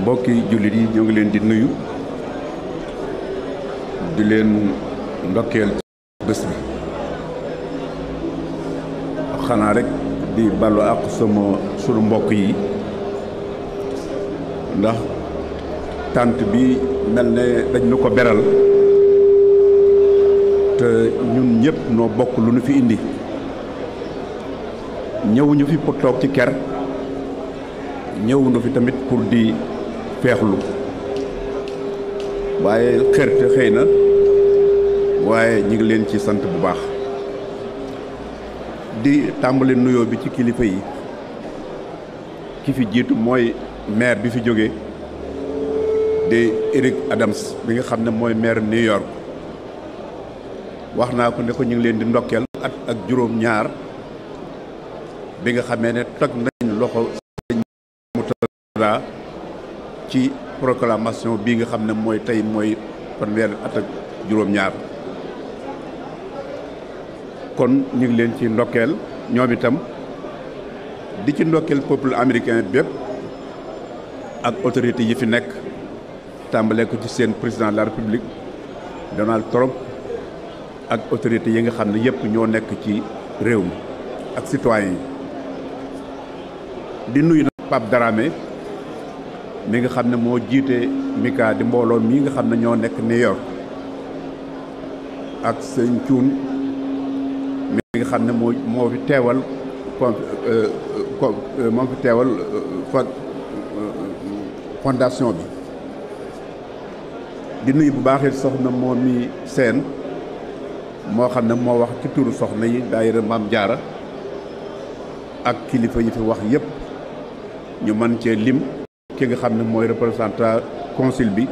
mbokki jullit yi ñoo ngi leen di nuyu di leen ndokkeel ci bés bi xanaa rek di ballu ak sunu mbokk yi ndax tànt bi mel ne dañ nu ko beral te ñun ñëpp noo bokk lu nu fi indi ñëwuñu fi pour toog ci ker ñëwuñu fi tamit pour di feexlu waaye xërte xëy na waaye ñi ngi leen ci sant bu baax di tàmbali nuyoo bi ci kilifa yi ki fi jiitu mooy maire bi fi jóge di Eric Adams bi nga xam ne mooy maire New York wax naa ko ne ko ñu ngi leen di ndokkeel at ak juróom-ñaar bi nga xamee ne teg nañ loxo Murtada ci proclamation bii nga xam ne mooy tey mooy fanweer at ak juróom-ñaar kon ñu ngi leen ci ndokkeel ñoom itam di ci ndokkeel peuple américain bépp ak autorité yi fi nekk tàmbalee ko ci seen président de la république Donald Trump ak autorité yi nga xam ne yëpp ñoo nekk ci réew mi ak citoyens yi di nuyu nag Pape Dramé mi nga xam ne moo jiite Mika di mbooloo mii nga xam ne ñoo nekk New York ak sëñ Cuun mi nga xam ne moo fi teewal moo fi teewal fondation bi di nuyu bu baax it soxna moom mi seen moo xam ne moo wax ci turu soxna yi daayira Maam Jaara ak kilifa yi fi wax yëpp ñu mën cee lim ki nga xam ne mooy représentant consul bi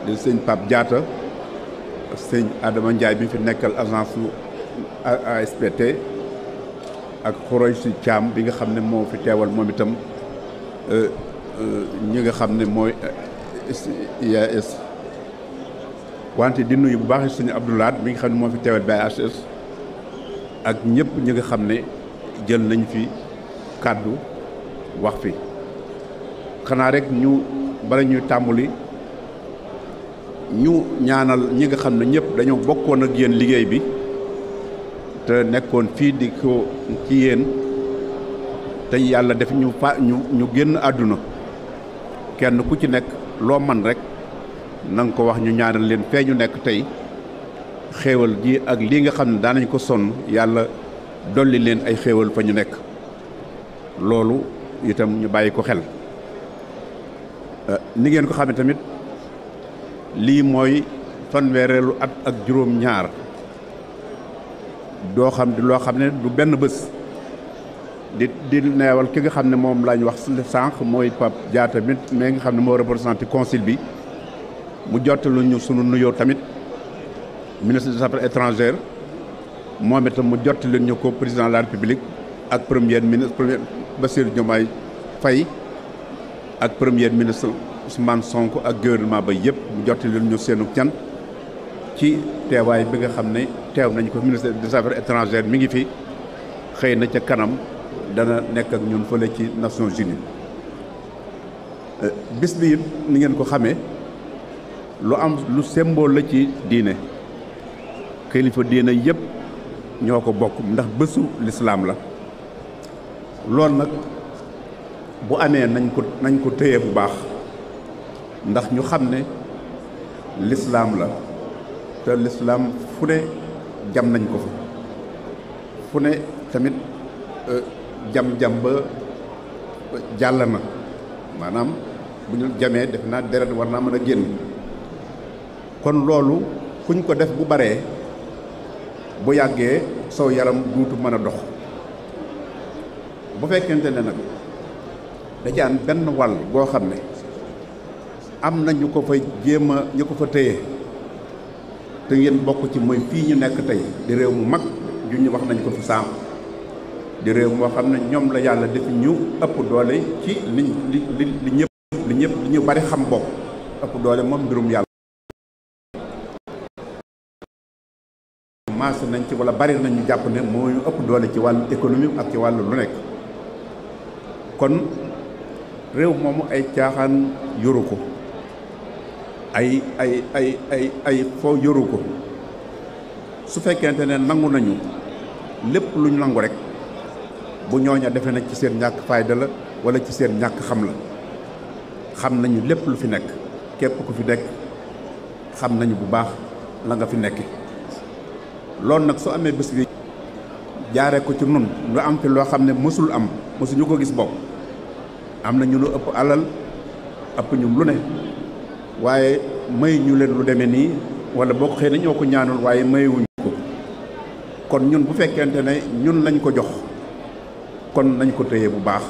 di sëñ Pape Diatta sëñ Adama Ndiaye bi fi nekkal agence su ASPT ak Xoroy si Thiam bi nga xam ne moo fi teewal moom itam ñi nga xam ne mooy IAS wante di nuyu bu baax suñu Abdoulaat bi nga xam ne moo fi teewal BHS ak ñëpp ñi nga xam ne jël nañ fi kàddu wax fi xanaa rek ñu bala ñuy tàmbali ñu ñaanal ñi nga xam ne ñëpp dañoo bokkoon ak yéen liggéey bi te nekkoon fii di ko ci yéen te yàlla def ñu génn àdduna kenn ku ci nekk loo man rek na nga ko wax ñu ñaanal leen fee ñu nekk tey xéewal ji ak lii nga xam ne daanañ ko sonn yàlla dolli leen ay xéewal fa ñu nekk loolu itam ñu bàyyi ko xel ni ngeen ko xam ne tamit lii mooy fanweereelu at ak juróom-ñaar doo xam di loo xam ne du benn bés di neewal ki nga xam ne moom lañ wax sànq mooy Pape Diatta mit mais nga xam ne moo représenté consul bi mu jottalu ñu sunu nuyoo tamit ministre des affaires étrangères moom itam mu jottali ñu ko président de la république ak premier ministre Bassirou Diomaye Faye ak premier ministre Ousmane Sonko ak gouvernement ba yëpp mu jottali ñu seenu cant ci teewaay bi nga xam ne teew nañ ko ministre des affaires étrangères mi ngi fi xëy na ca kanam dana nekk ak ñun fële ci Nations Unies bis bi it ni ngeen ko xamee lu symbole la ci diine kilifa diine yëpp ñoo ko bokk ndax bésu lislaam la loolu nag bu amee nañ ko téye bu baax ndax ñu xam ne lislaam la te lislaam fu ne jam nañ ko fa fu ne tamit jam ba jàll na maanaam bu ñu jamee def naa deret war naa mën a génn kon loolu kuñ ko def bu baree bu yàggee saw yaram duutu mën a dox bu fekkente ne nag da ci am benn wàll goo xam ne am na ñu ko fa jéem a ñu ko fa téye te ngeen bokk ci mooy fii ñu nekk tey di réew mu mag ju ñu wax nañ ko fi sànq di réew moo xam ne ñoom la yàlla def ñu ëpp doole ci li ñu bari xam bokk ëpp doole moom mbirum yàlla maase nañ ci wala bari nañu jàpp ne moo ñu ëpp doole ci wàllu économie ak ci wàllu lu nekk kon réew moomu ay caaxaan yoru ko ay foo yoru ko su fekkente ne nangu nañu lépp luñ nangu rek bu ñooña defe na ci seen ñàkk fayda la wala ci seen ñàkk xam la xam nañu lépp lu fi nekk képp ku fi nekk xam nañu bu baax la nga fi nekk loolu nag su amee bés bi jaaree ko ci nun lu am fi loo xam ne mësul am mësuñu ko gis bopp am na ñu lu ëpp alal ëpp ñu lu ne waaye may ñu leen lu demee nii wala boo ko xëy na ñoo ko ñaanul waaye mayewuñ ko kon ñun bu fekkente ne ñun lañ ko jox kon nañ ko téye bu baax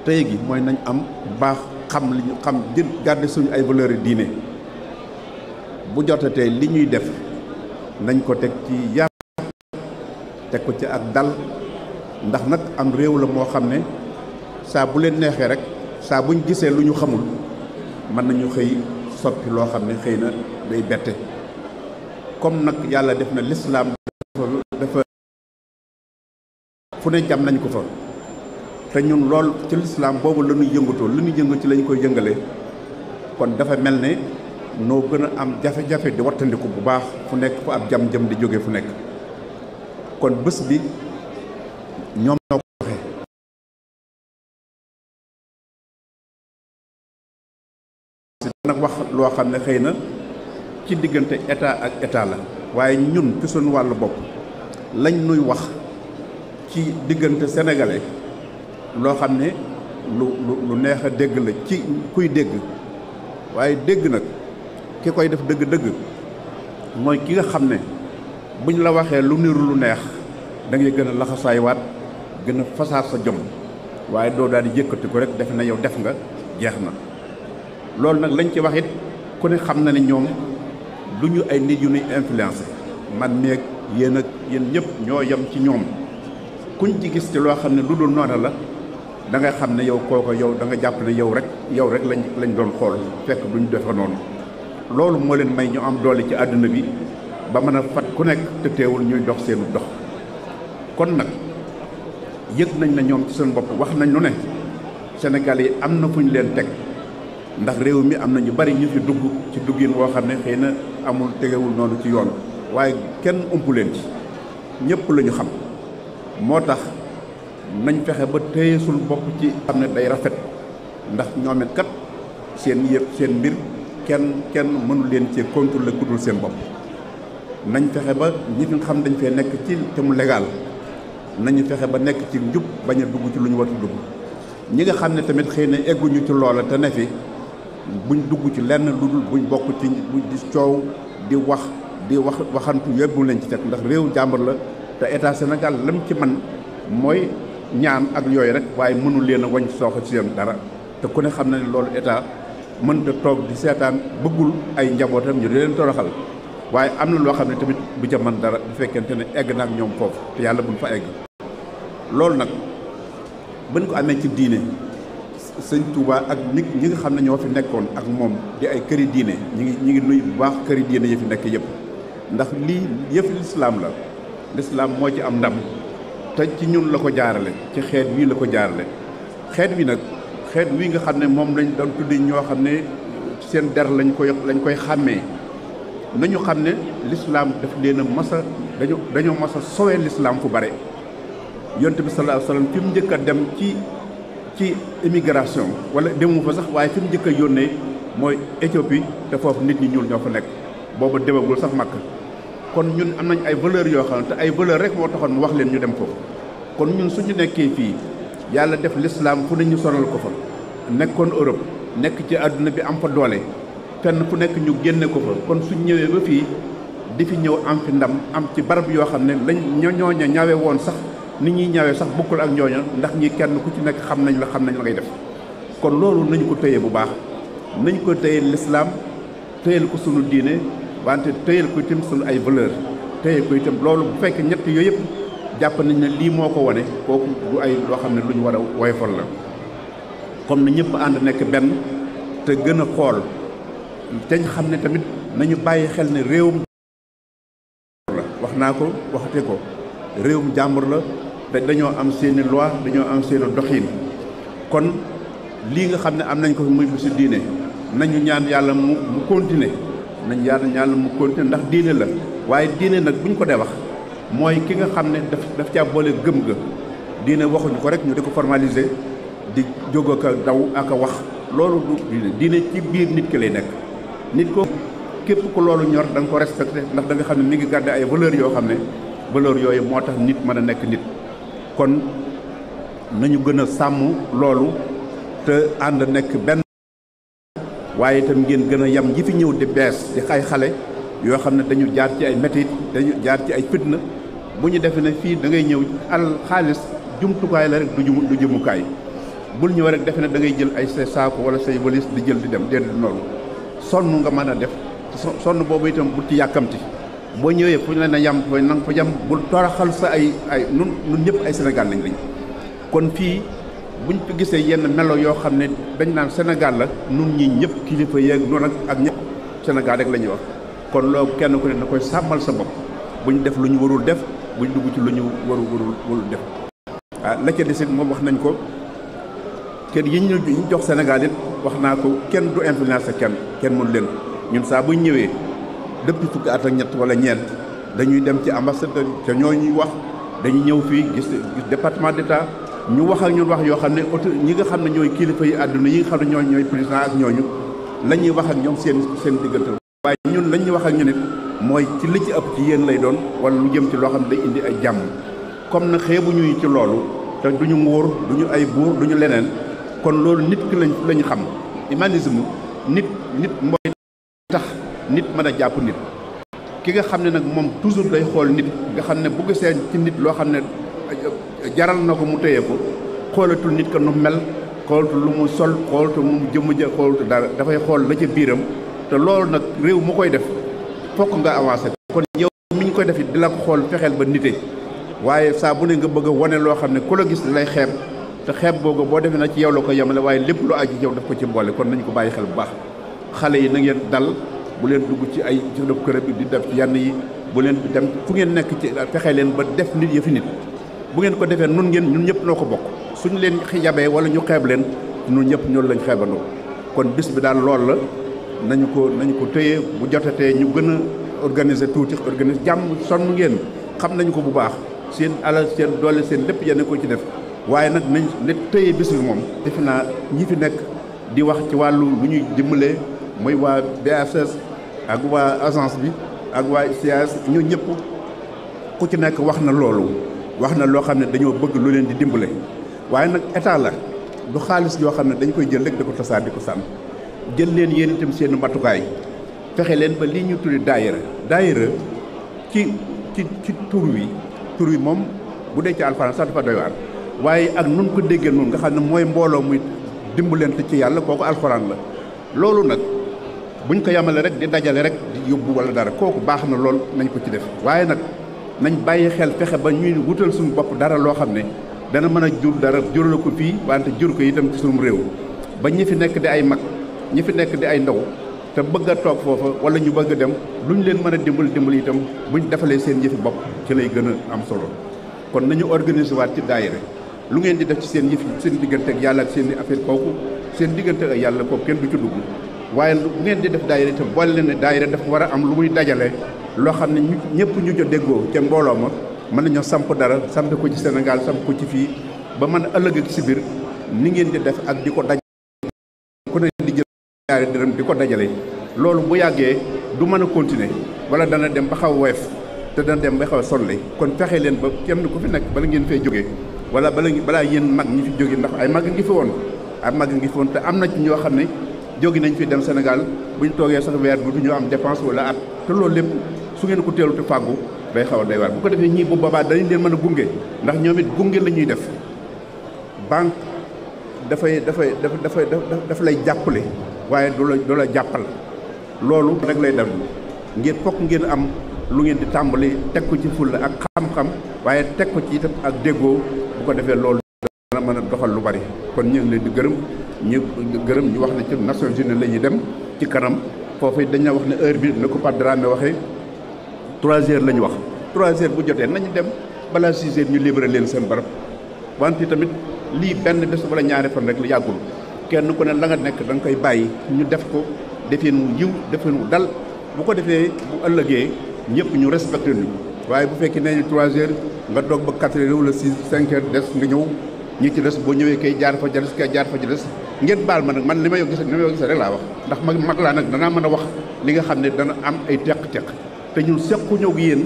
téye gi mooy nañ am bu baax xam li ñu xam jël garder suñu ay valeurs yi diine bu jotatee li ñuy def nañ ko teg ci yar teg ko ci ak dal ndax nag am réew la moo xam ne saa bu leen neexee rek saa buñ gisee lu ñu xamul mën nañu xëy soppi loo xam ne xëy na day bette comme nag yàlla def na lislaam dafa fu ne jam nañ ko fa te ñun lool ci lislaam boobu la ñuy yëngatoo lu ñuy yëngu ci lañ koy yëngale kon dafa mel ne noo gën a am jafe-jafe di wattandiku bu baax fu nekk fu ab jam-jam di jóge fu nekk kon bés bi ñoom ñoo ko waxee nag wax loo xam ne xëy na ci diggante état ak état la waaye ñun ci suñu wàllu bopp lañ nuy wax ci diggante sénégalais loo xam ne lu neex a dégg la ci kuy dégg waaye dégg nag ki koy def dëgg-dëgg mooy ki nga xam ne buñ la waxee lu niru lu neex da ngay gën a laxasaaywaat gën a fasaat sa jom waaye doo daal di yëkkati ko rek defe na yow def nga jeex na loolu nag lañ ci wax it ku ne xam na ne ñoom du ñu ay nit yu ñuy influencé man meeg yéen ak yéen ñëpp ñoo yem ci ñoom kuñ ci gis ci loo xam ne lu dul noona la da nga xam ne yow kooko yow da nga jàpp ne yow rek lañ doon xool fekk duñ defa noonu loolu moo leen may ñu am doole ci àdduna bi ba mën a fat ku nekk te teewul ñuy dox seenu dox kon nag yëg nañ ne ñoom ci seen bopp wax nañ lu ne Sénégal yi am na fu ñu leen teg ndax réew mi am na ñu bari ñu fi dugg ci duggin woo xam ne xëy na amul tegewul noonu ci yoon waaye kenn umpu leen ci ñëpp la ñu xam moo tax nañ fexe ba téye suñu bopp ci xam ne day rafet ndax ñoom it kat seen yëpp seen mbir kenn mënu leen ci contrôler ku dul seen bopp nañ fexe ba ñi nga xam dañ fee nekk ci te mu légal nañu fexe ba nekk ci njub bañ a dugg ci lu ñu war a dugg ñi nga xam ne tamit xëy na egguñu ci loola te ne fi buñ dugg ci lenn lu dul buñ bokk ci buñ di coow di waxantu yóbbu leen ci fekk ndax réew jàmbur la te état Sénégal lam ci man mooy ñaan ak yooyu rek waaye mënul leen a wañ sooxa ci seen dara te ku ne xam na ne loolu état mënta toog di seetaan bëggul ay njabootam ñu di leen toroxal waaye am na loo xam ne tamit bu ca mën dara bu fekkente ne egg na ak ñoom foofu te yàlla buñ fa egg loolu nag bañ ko amee ci diine sëñ Touba ak ñi nga xam ne ñoo fi nekkoon ak moom di ay këri diine ñi ngi nuyu bu baax këri diine yi fi nekk yëpp ndax lii yëfi lislaam la lislaam moo ci am ndam te ci ñun la ko jaarale ci xeet wii la ko jaarale xeet wi nag xeet wii nga xam ne moom lañ doon tuddi ñoo xam ne seen der lañ koy xàmmee nañu xam ne lislaam daf leen a masa dañoo masa sowee lislaam fu bare yonent bi sallallahu alayhi wasallam fi mu njëkk a dem ci immigration wala demu fa sax waaye fi mu njëkk a yónnee mooy Éthiopie te foofu nit ñi ñuul ñoo fa nekk booba demagul sax Makka kon ñun am nañ ay valeurs yoo xam ne te ay valeurs rek moo taxoon mu wax leen ñu dem foofu kon ñun suñu nekkee fii yàlla def l'islam fu ne ñu sonal ko fa nekkoon Europe nekk ci àdduna bi am fa doole fenn fu nekk ñu génne ko fa kon suñ ñëwee ba fii di fi ñëw am fi ndam am ci barab yoo xam ne lañ ñooña ñawe woon sax nit ñi ñawee sax bokkul ak ñooña ndax ñi kenn ku ci nekk xam nañ la ngay def kon loolu nañu ko téye bu baax nañ ko téye l'islam téyel ko sunu diine wante téyel ko itam sunu ay valeur téye ko itam loolu bu fekkee ñett yooyu yëpp jàpp nañ ne lii moo ko wane kooku du ay loo xam ne lu ñu war a woyofal la comme na ñëpp ànd nekk benn te gën a xool te ñu xam ne tamit nañu bàyyi xel ne réewum la wax naa ko waxate ko réewum jàmbur la te dañoo am seeni loi dañoo am seeni doxiin kon lii nga xam ne am nañ ko muy bisu diine nañu ñaan yàlla mu continuer nañ yàlla mu continuer ndax diine la waaye diine nag buñ ko dee wax mooy ki nga xam ne daf caa boole gëm ga diine waxuñu ko rek ñu di ko formaliser di jóg ak a daw ak a wax loolu du diine ci biir nit ki lay nekk nit ko képp ku loolu ñor da nga ko respecté ndax da nga xam ne mi ngi gàdde ay valeurs yoo xam ne valeurs yooyu moo tax nit mën a nekk nit kon nañu gën a sàmm loolu te ànd nekk benn waaye itam ngeen gën a yam ñi fi ñëw di bees di ay xale yoo xam ne dañu jaar ci ay métit dañu jaar ci ay fitna bu ñu defee ne fii da ngay ñëw xaalis jumtukaay la rek du jëmukaay bul ñëw rek defe ne da ngay jël ay say saako wala say walis di jël di dem déedéet noonu sonn nga mën a def sonn boobu itam bul ci yàkkamti boo ñëwee fu ñu leen a yam fooy nanga fa yam bul toraxal sa ay nun ñëpp ay Sénégal lañ kon fii buñ fi gisee yenn melo yoo xam ne dañ naan Sénégal la nun ñi ñëpp kilifa yeeg noonu ak ñëpp Sénégal rek la ñuy wax kon loolu kenn ku ne da koy sàmmal sa bopp buñ def lu ñu warul def buñ dugg ci lu ñu warul def la ca desit moom wax nañ ko kër yi ñu jox Sénégal it wax naa ko kenn du influence kenn mënu leen ñun saa buñ ñëwee depuis fukki at ak ñett wala ñeent dañuy dem ci ambassadeur te ñoo ñuy wax dañuy ñëw fii gis département d'État ñu wax ak ñun wax yoo xam ne ñi nga xam ne ñooy kilifa yi àdduna yi nga xam ne ñooy président ak ñooñu la ñuy wax ak ñoom seen diggante waaye ñun la ñuy wax ak ñu nit mooy ci li ci ëpp ci yéen lay doon wala lu jëm ci loo xam ne day indi ay jàmm comme na xeebu ñuy ci loolu te duñu nguur duñu ay buur duñu leneen kon loolu nit ki lañu xam humanisme nit mooy tax nit mën a jàpp nit ki nga xam ne nag moom toujours day xool nit nga xam ne bu gisee ci nit loo xam ne jaral na ko mu téye ko xoolatul nit ka nu mel xoolatul lu mu sol xoolatul mu jëmm ja xoolatul dara dafay xool la ca biiram te loolu nag réew mu koy def fokk nga avancé kon yow mi ñu koy def it di la ko xool fexeel ba nite waaye saa bu ne nga bëgg a wane loo xam ne ku la gis lay xeeb te xeeb boobu boo defee na ci yow la ko yemale waaye lépp lu aju yow daf ko ci boole kon nañu ko bàyyi xel bu baax xale yi na ngeen dal bu leen dugg ci ay ci def kër bi di def ci yenn yi bu leen dem fu ngeen nekk ci fexe leen ba def nit yëfi nit bu ngeen ko defee ñun ñëpp noo ko bokk suñu leen yabee wala ñu xeeb leen ñun ñëpp ñoolu lañ xeebandoo kon bis bi daal lool la nañu ko téye bu jotatee ñu gën a organiser tuuti organiser jàmm sonn ngeen xam nañu ko bu baax seen alal seen doole seen lépp yéen ko ci def waaye nag nañ téye bis bi moom defe naa ñi fi nekk di wax ci wàllu lu ñuy dimbalee mooy waa BASS ak waa agence bi ak waa CAS ñu ñëpp ku ci nekk wax na loolu wax na loo xam ne dañoo bëgg lu leen di dimbale waaye nag état la du xaalis yoo xam ne dañ koy jël rek di ko tasaar di ko sànn jël leen yéen itam seen matukaay fexe leen ba lii ñu tuddi daayira ci tur wi moom bu dee ci alxuraan sax dafa doy waar waaye ak nun ko déggee noonu nga xam ne mooy mbooloo muy dimbalante ci yàlla kooku alxuraan la loolu nag buñ ko yamale rek di dajale rek di yóbbu wala dara kooku baax na lool nañ ko ci def waaye nag nañ bàyyi xel fexe ba ñuy wutal suñu bopp dara loo xam ne dana mën a jur dara jural ko fii wante jur ko itam ci suñu réew ba ñi fi nekk di ay mag ñi fi nekk di ay ndaw te bëgg a toog foofa wala ñu bëgg a dem luñ leen mën a dimbali itam buñ defalee seen yëfi bopp ci lay gën a am solo kon nañu organiser waat ci daayira lu ngeen di def ci seen yëf seen diggante ak yàlla ak seen affaire kooku seen diggante ak yàlla kooku kenn du ci dugg waaye bu ngeen di def daayira itam boole leen ne daayira dafa war a am lu muy dajale loo xam ne ñëpp ñu jo déggoo ca mbooloo ma mën nañoo samp dara samp ko ci Sénégal samp ko ci fii ba mën a ëllëg ak si biir ni ngeen di def ak di ko daj ku ne di jël ñaari dërëm di ko dajale loolu bu yàggee du mën a continuer wala dana dem ba xaw a woyof te dana dem ba xaw a sonle kon fexe leen ba kenn ku fi nekk bala ngeen fee jógee wala balaa yéen mag ñi fi jóge ndax ay mag ngi fi woon te am na ci ñoo xam ne jóge nañ fi dem Sénégal bu ñu toogee sax weer bu du ñu am dépense wala at te loolu lépp su ngeen ko teelu te fàggu day xaw a day waar bu ko defee ñii bu boobaa dañu leen mën a gunge ndax ñoom it gunge la ñuy def banque dafa lay jàppale waaye du la jàppal loolu rek lay def ngeen fokk ngeen am lu ngeen di tàmbali teg ko ci fulla ak xam-xam waaye teg ko ci itam ak déggoo bu ko defee loolu dana mën a doxal lu bari kon ñu ngi leen di gërëm ñu wax ne ci Nations Unies la ñuy dem ci kanam foofu dañu wax ne heure bi na ko Pape Dramé waxee 3 heures la ñu wax 3 heures bu jotee nañu dem balaa 6 heures ñu libéré leen seen barab wante tamit lii benn bés wala ñaari fan rek la yàggul kenn ku ne la nga nekk da nga koy bàyyi ñu def ko defeen wu yiw defeen wu dal bu ko defee bu ëllëgee ñëpp ñu respecté ñu waaye bu fekkee nee ñu 3 heures nga doog ba 4 heures wala 6 5 heures des nga ñëw ñi ci des boo ñëwee kay jaar fa des kay jaar fa ci des ngeen baal ma nag man li ma yow gis rek laa wax ndax mag laa nag danaa mën a wax li nga xam ne dana am ay teq-teq te ñun sequñu ak yéen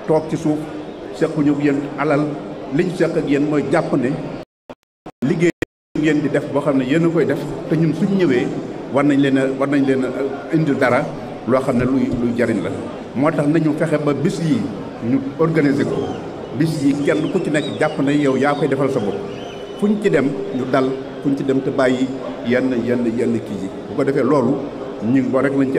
toog ci suuf sequñu ak yéen alal li ñu seq ak yéen mooy jàpp ne liggéey ngeen di def boo xam ne yéen a koy def te ñun suñ ñëwee war nañ leen a indil dara loo xam ne luy jariñ la moo tax nañu fexe ba bis yi ñu organiser ko bis yi kenn ku ci nekk jàpp ne yow yaa koy defal sa bopp fuñ ci dem ñu dal fuñ ci dem te bàyyi yenn kii yi bu ko defee loolu ñu rek lañ ci